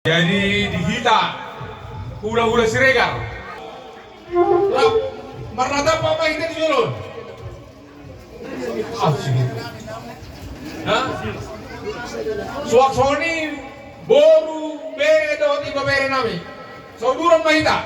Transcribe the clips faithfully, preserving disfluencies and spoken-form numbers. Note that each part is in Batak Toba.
Jadi di hita hulahula Siregar. Rap, marnatap ma hita di jolo on. Asik. Nah, suang songon i boru, bere dohot ibebere nami. Sauduran ma hita.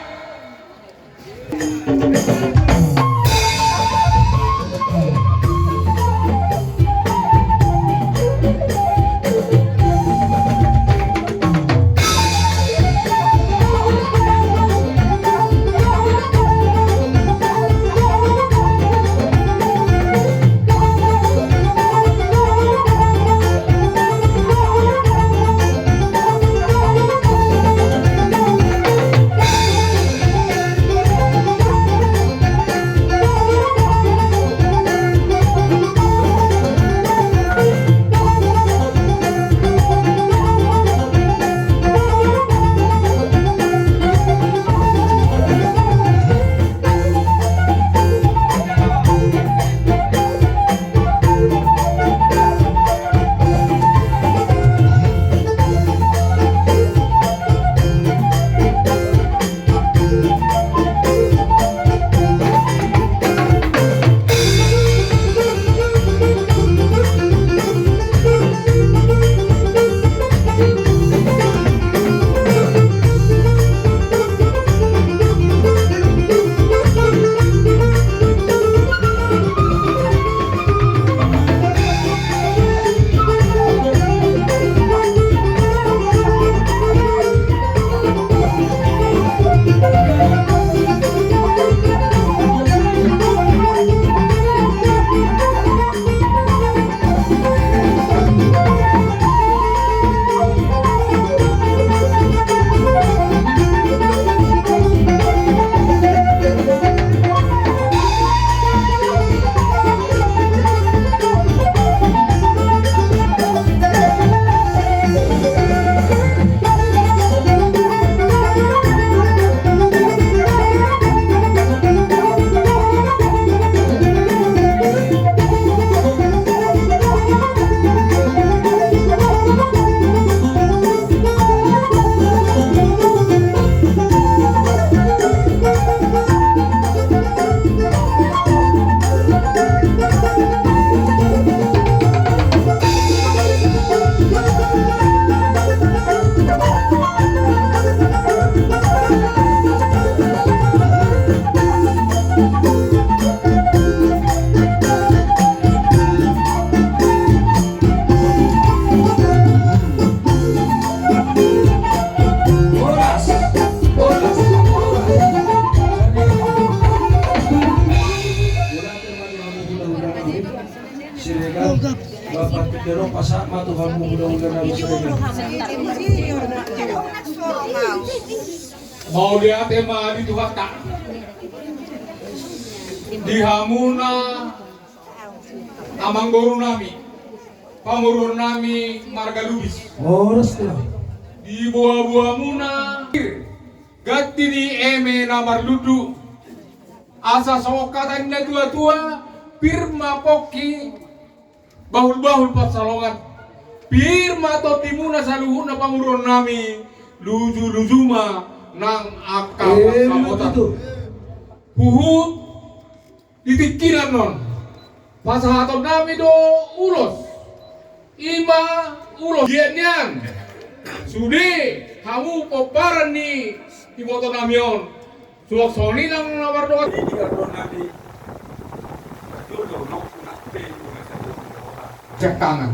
Siregar, Bapa, Pitu, Juru Pasak ma tu hamu hulahula nami Siregar. Mauliate ma di Tuhanta. Di hamuna amangboru nami, pamoruon nami marga Lubis. Horas, Tulang. Di boaboamuna, ganti ni eme na marlundu. Asa songon hata ni natuatua, pir ma pongki, bahulbahul pansalongan. Pir ma tondimuna saluhutna pamoruon nami, lujuluju ma nang angka, eh, pansamotan. Betul. Huhut di tingki on, pasahaton nami do ulos. I ma ulos, giat nian. Sude hamu pomparan ni iboto nami on. Suang songon i nang na mardongan. Siangkangan.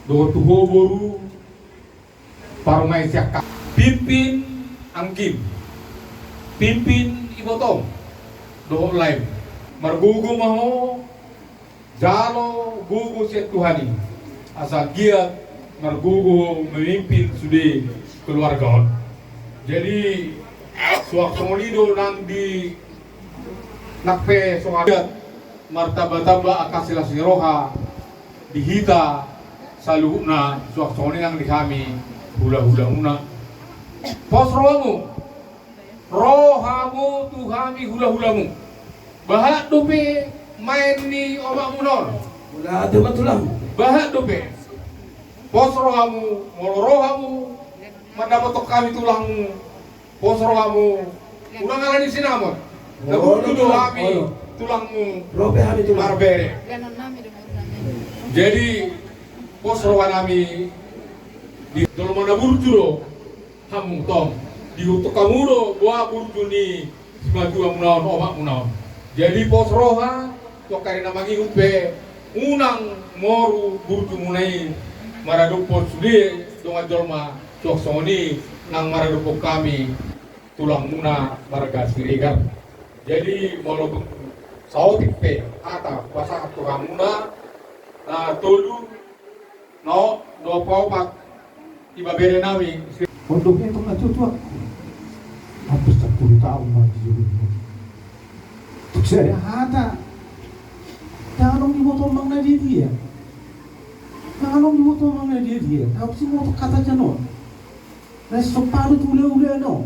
Dohot tu ho boru. Parumaen siangkangan. Pimpin anggim. Pimpin ibotom. Dohot laem. Margogo ma ho. Jalo gogo sian Tuhan i, asa giat margogo memimpin sude keluarga on. Jadi, suang songon i do nang di nang pe songon i, giat martambatamba angka silas ni roha di hita saluhutna, suang songon i nang di hami hulahulamuna. Pos rohamu. Ro hamu tu hami hulahulamu. Bahat dope maen ni omakmuna on. Mauliate ma, Tulang. Bahat dope. Pos rohamu, molo ro hamu. Mandapothon hami tulangmu, pos rohamu, unang ala ni sinamot. Na burju do hami tulangmu marbere. Jadi pos rohanami, di jolma na burju do hamu tong. Dihuthon hamu do boha burju ni simatua muna on, omak muna on. Jadi pos roha, tong ari na mangihut pe unang moru burju muna i maradophon sude dongan jolma suang songon i nang maradophon hami tulang muna marga Siregar. Jadi molo tung saotik pe hata pasahat tu hamuna, na tolu, na, na paopat, ibebere nami. Mondok i tong na tuatua. Hampir sampulu taon ma di jolo. Tung sada hata. Ndang adong diboto amang na dia dia. Ndang adong diboto amang na dia dia. Ndang adong diboto hata sian on. Na so palu tu ulaula on.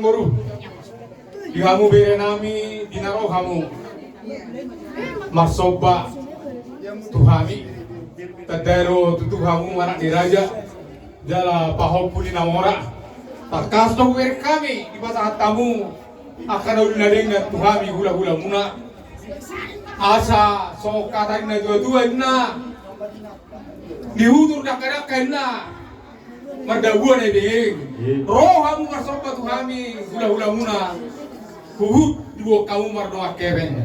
Boru, di hamu bere nami, di na ro hamu marsomba tu hami, tanda do tutu hamu anak ni raja jala pahompu ni na mora. Tangkas do hubereng hami dipasahat hamu angka na uli na denggan tu hami hulahulamuna, asa songon hata ni na tuatua inna, di hutur dangkadangka inna, mardabuan na ibege. Ro hamu marsomba tu hami hulahulamuna, huhut diboan hamu mardongan hepeng.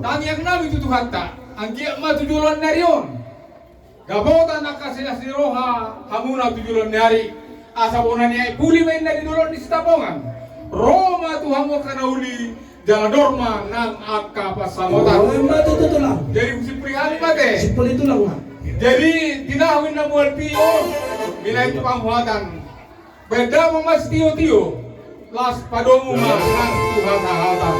Tangiang nami tu Tuhanta, anggiat ma tu joloan ni ari on dapotan angka silas ni roha hamuna tu joloan ni ari, asa bona ni aek puli ma inna di dolok ni Sitapongan. Ro ma tu hamu angka na uli, jala dor ma nang angka pansamotan. Ro ma tutu, Tulang. Jadi husimpuli hami ma ate. Simpuli, Tulang, ma. Jadi tinahu inna mual tio, binahen tu panguhatan. Baen damang ma sitiotio, laos padomu ma nang tu hasahatan.